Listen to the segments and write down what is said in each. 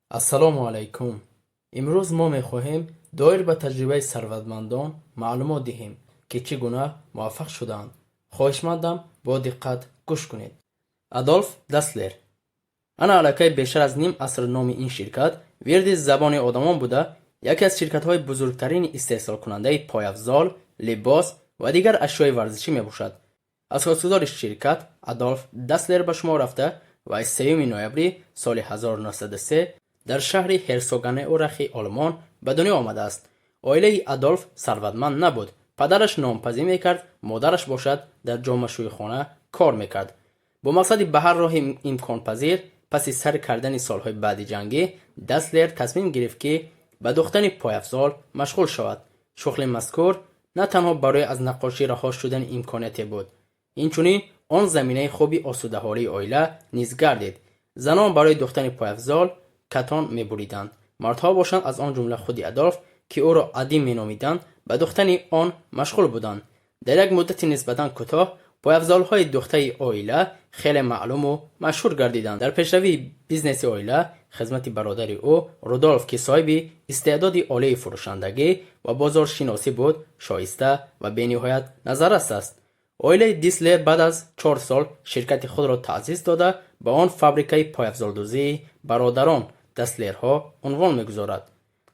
Ассалому алайкум. Имрӯз мо мехоҳем доир ба таҷрибаи сарватмандон маълумот диҳем, ки чӣ гуна муваффақ шудаанд. Хоҳишмандам, бо диққат гӯш кунед. Адолф Даслер. Ана аллакай бештар аз ним аср номи ин ширкат вирди забони одамон буда, яке аз ширкатҳои бузургтарини истеҳсолкунандаи пойафзол, либос ва дигар ашёи варзишӣ мебошад. Асосгузори ширкат Адолф Даслер ба шумор рафта ва 3 ноябри соли 1903 дар шаҳри Ҳерсоганеурахи Олмон ба дунё омадааст. Оилаи Адолф сарватманд набуд. Падараш нонпазӣ мекард, модараш бошад, дар ҷомашӯйхона кор мекард. Бо мақсади ба ҳар роҳи имконпазир паси сар кардани солҳои баъдиҷангӣ, Даслер тасмим гирифт, ки ба духтани пойафзол машғул шавад. Шуғли мазкур на танҳо барои аз наққошӣ раҳо шудани имконияте буд, инчунин он заминаи хуби осудаҳолии оила низ гардид. Занон барои духтани пойафзол катон мебуриданд, мардҳо бошанд, аз он ҷумла худи Адолф, ки ӯро Адӣ меномиданд, ба духтани он машғул буданд. Дар як муддати нисбатан кӯтоҳ пойафзолҳои духтаи оила хеле маълуму машҳур гардиданд. Дар пешравии бизнеси оила хизмати бародари ӯ Рудолф, ки соҳиби истеъдоди олии фурӯшандагӣ ва бозоршиносӣ буд, шоиста ва бениҳоят назаррас аст. Оилаи Дислер баъд аз 4 сол ширкати худро таъсис дода, ба он фабрикаи пойафзолдӯзии бародарон Даслерҳо унвон мегузорад.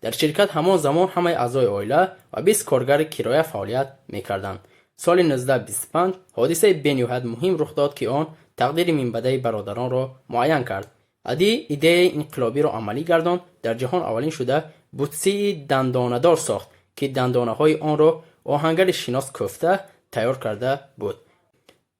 Дар ширкат ҳамон замон ҳамаи аъзои оила ва 20 коргари кироя фаъолият мекарданд. Соли 1925 ҳодисаи бениҳоят муҳим рух дод, ки он тақдири минбаъдаи бародаронро муайян кард. Адӣ идеяи инқилобиро амалӣ гардонд: дар ҷаҳон аввалин шуда бутсии дандонадор сохт, ки дандонаҳои онро оҳангари шинос кӯфта тайёр карда буд.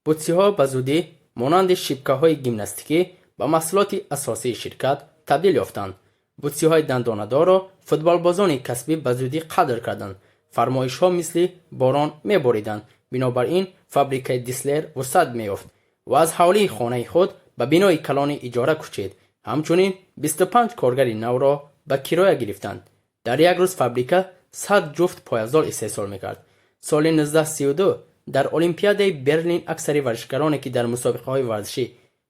Бутсиҳо ба зудӣ монанди шипкаҳои гимнастикӣ ба маҳсулоти асосии ширкат табдил ёфтанд. Бутсиҳои дандонадорро футболбозони касбӣ ба зудӣ қадр карданд. Фармоишҳо мисли борон мебориданд. Бинобар ин фабрикаи Дислер вусъат меёфт ва аз ҳавлии хонаи худ ба бинои калони иҷора кӯчид. Ҳамчунин 25 коргари навро ба кироя гирифтанд. Дар як рӯз фабрика 100 ҷуфт пойафзол истеҳсол мекард. Соли 1932 дар Олимпиадаи Берлин аксари варзишгароне, ки дар мусобиқаҳои варзишӣ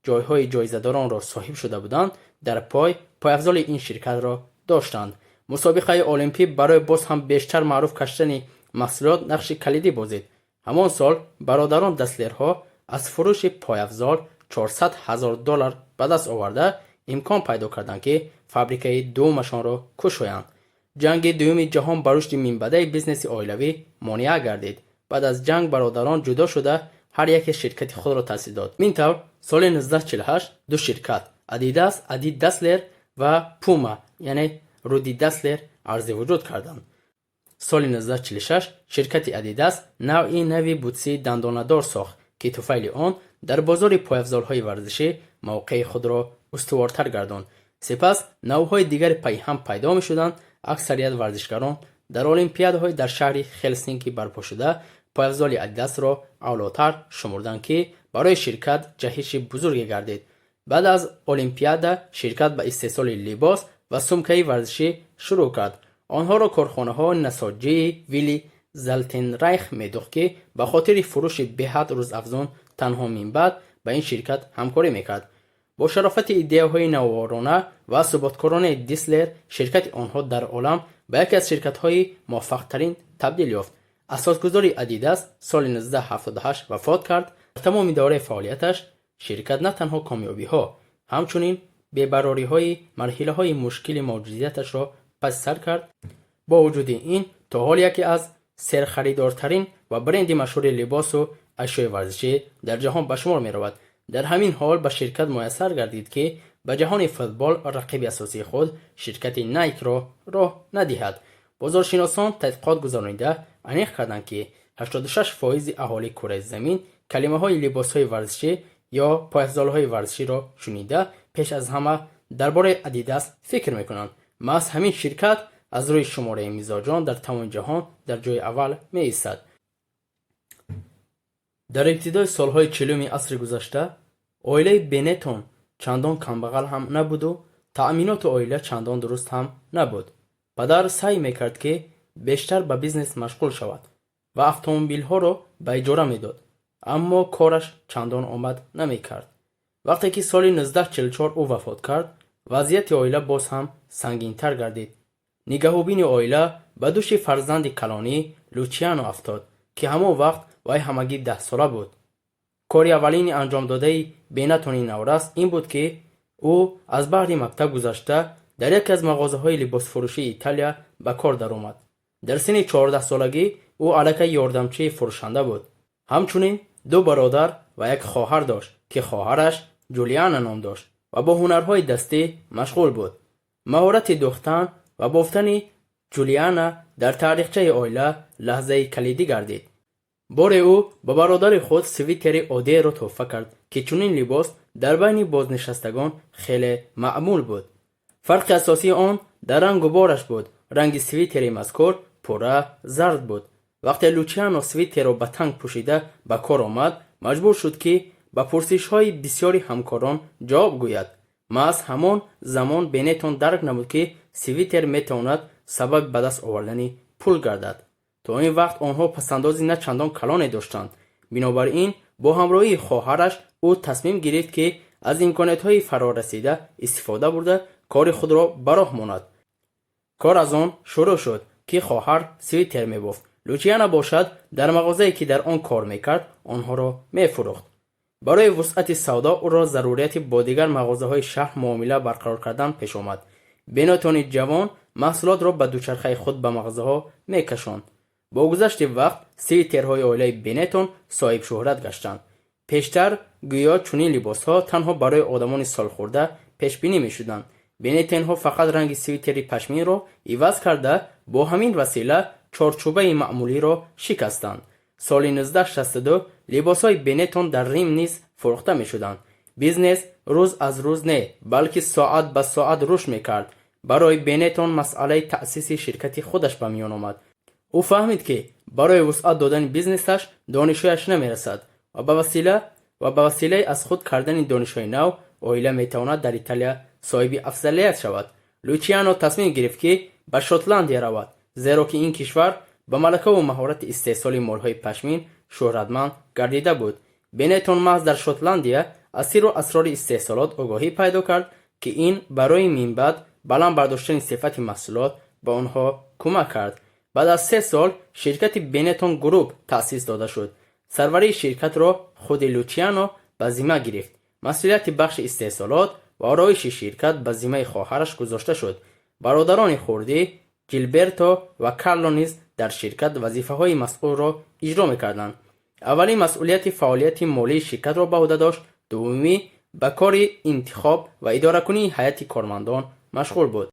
ҷойҳои ҷоизадоронро соҳиб шуда буданд, дар пой пойафзоли ин ширкатро доштанд. Мусобиқаи олимпӣ барои боз ҳам бештар маъруф гаштани маҳсулот нақши калидӣ бозид. Ҳамон сол бародарон Даслерҳо аз фурӯши пойафзол 400 ҳазор доллар ба даст оварда, имкон пайдо карданд, ки фабрикаи дуввумашонро кушоянд. Ҷанги Дуюми ҷаҳон ба рушди минбаъдаи бизнеси оилавӣ монеа гардид. Баъд аз ҷанг бародарон ҷудо шуда, ҳар яке ширкати худро таъсис дод. Ин тавр соли 1948 ду ширкат, Адидас, Ади Даслер, ва Пума, яъне Руди Даслер, арзи вуҷуд карданд. Соли 1946 ширкати Адидас навъи нави бутсии дандонадор сохт, ки туфайли он дар бозори пойафзолҳои варзишӣ мавқеи худро устувортар гардонд. Сипас навъҳои дигари пайҳам пайдо мешуданд. Аксарият варзишгарон дар олимпиадаҳои дар шаҳри Хелсинки барпошуда пойафзоли Адидасро авлотар шумурданд, ки барои ширкат ҷаҳиши бузурге гардид. Баъд аз олимпиада ширкат ба истеҳсоли либос ва сумкаи варзишӣ шурӯъ кард. Онҳоро корхонаҳои насоҷии Вилли Залтенрайх медӯхт, ки ба хотири фурӯши беҳад рӯзафзун танҳо минбаъд ба ин ширкат ҳамкорӣ мекард. Бо шарофати идеяҳои навоворона ва суботкоронаи Дислер ширкати онҳо дар олам ба яке аз ширкатҳои муваффақтарин табдил ёфт. Асосгузори Адидас соли 1978 вафот кард. Дар тамоми давраи фаъолияташ ширкат на танҳо комёбиҳо, ҳамчунин бебарориҳои марҳилаҳои мушкили мавҷудияташро паси сар кард. Бо вуҷуди ин, то ҳол яке аз серхаридортарин ва бренди машҳури либосу ашёи варзишӣ дар ҷаҳон ба шумор меравад. Дар ҳамин ҳол ба ширкат муяссар гардид, ки ба ҷаҳони футбол рақиби асосии худ, ширкати Найкро, роҳ надиҳад. Бозоршиносон тадқиқот гузаронида, аниқ карданд, ки 86 фоизи аҳолии кураи замин калимаҳои либосҳои варзишӣ ё пойафзолҳои варзиширо шунида, пеш аз ҳама дар бораи Адидас фикр мекунанд. Маҳз ҳамин ширкат аз рӯи шумораи мизоҷон дар тамоми ҷаҳон дар ҷои аввал меистад. Дар ибтидои солҳои 40-уми асри гузашта оилаи Бенетон чандон камбағал ҳам набуду таъминоту оила чандон дуруст ҳам набуд. Падар саъй мекард, ки бештар ба бизнес машғул шавад ва автомобилҳоро ба иҷора медод, аммо кораш чандон омад намекард. Вақте ки соли 1944 ӯ вафот кард, Вазъияти оила боз ҳам сангинтар гардид. Нигаҳубини оила ба дӯши фарзанди калонӣ Лучиано афтод, ки ҳамон вақт вай ҳамагӣ 10-сола буд. Кори аввалини анҷомдодаи Бенатони наврас ин буд, ки ӯ аз баҳри мактаб гузашта дар яке аз мағозаҳои либосфурӯшии Италия ба кор даромад. Дар синни 14-солагӣ ӯ аллакай ёрдамчии фурӯшанда буд. Ҳамчунин ду бародар ва як хоҳар дошт, ки хоҳараш Ҷулиана ном дошт ва бо ҳунарҳои дастӣ машғул буд. Маҳорати дӯхтан ва бофтани Ҷулиана дар таърихчаи оила лаҳзаи калидӣ гардид. Боре ӯ ба бародари худ свитери оддиеро тӯҳфа кард, ки чунин либос дар байни бознишастагон хеле маъмул буд. Фарқи асосии он дар рангу бораш буд. Ранги свитери мазкур пурра зард буд. Вақте Лучиано свитерро ба танг пӯшида ба кор омад, маҷбур шуд, ки ба пурсишҳои бисёри ҳамкорон ҷавоб гӯяд. Маҳз ҳамон замон Бенетон дарк намуд, ки свитер метавонад сабаби ба даст овардани пул гардад. То ин вақт онҳо пасандози на чандон калоне доштанд. Бинобар ин бо ҳамроҳии хоҳараш ӯ тасмим гирифт, ки аз имкониятҳои фарорасида истифода бурда, кори худро ба роҳ монад. Кор аз он шурӯъ шуд, ки хоҳар свитер мебофт, Лучиана бошад дар мағозае, ки дар он кор мекард, онҳоро мефурӯхт. Барои вусъати савдо ӯро зарурияти бо дигар мағозаҳои шаҳр муомила барқарор кардан пеш омад. Бенатони ҷавон маҳсулотро ба дучархаи худ ба мағозаҳо мекашонд. Бо гузашти вақт свитерҳои оилаи Бенетон соҳибшӯҳрат гаштанд. Пештар гӯё чунин либосҳо танҳо барои одамони солхӯрда пешбинӣ мешуданд. Бенетонҳо фақат ранги свитери пашминро иваз карда, бо ҳамин васила чорчӯбаи маъмулиро шикастанд. Соли 1962 либосҳои Бенетон дар Рим низ фурӯхта мешуданд. Бизнес рӯз аз рӯз не, балки соат ба соат рушд мекард. Барои Бенетон масъалаи таъсиси ширкати худаш ба миён омад. Ӯ фаҳмид, ки барои вусъат додани бизнесаш донишҳояш намерасад ва ба василаи аз худ кардани донишҳои нав оила метавонад дар Италия соҳиби афзалият шавад. Лучиано тасмим гирифт, ки ба Шотландия равад, зеро ки ин кишвар ба малакаву маҳорати истеҳсоли молҳои пашмин шӯҳратманд гардида буд. Бенетон маҳз дар Шотландия аз сирру асрори истеҳсолот огоҳӣ пайдо кард, ки ин барои минбаъд баланд бардоштани сифати маҳсулот ба онҳо кӯмак кард. Баъд аз 3 сол ширкати Бенетон Груп таъсис дода шуд. Сарварии ширкатро худи Лучиано ба зимма гирифт. Масъулияти бахши истеҳсолот ва ороиши ширкат ба зиммаи хоҳараш гузошта шуд. Бародарони хурдӣ Ҷилберто ва Карло низ дар ширкат вазифаҳои масъулро иҷро мекарданд. Аввалин масъулияти фаъолияти молии ширкатро ба ӯҳда дошт, дуввумӣ ба кори интихоб ва идоракунии ҳайати кормандон машғул буд.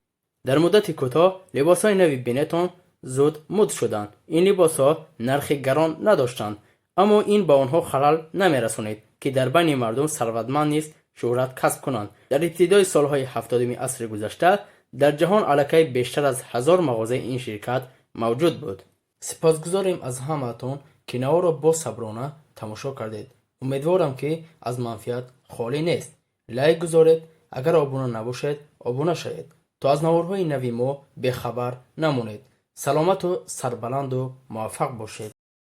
Дар муддати кӯтоҳ либосҳои нави Бенетон зуд муд шуданд. Ин либосҳо нархи гарон надоштанд, аммо ин ба онҳо халал намерасонид, ки дар байни мардум сарватманд низ шӯҳрат касб кунанд. Дар ибтидои солҳои 70-уми асри гузашта дар ҷаҳон аллакай бештар аз 1000 мағозаи ин ширкат мавҷуд буд. Сипосгузорем аз ҳамаатон, ки наворро босаброна тамошо кардед. Умедворам, ки аз манфиат холӣ нест. Лайк гузоред, агар обуна набошед, обуна шавед, то аз наворҳои нави мо бехабар намонед. Саломату сарбаланду муваффақ бошед.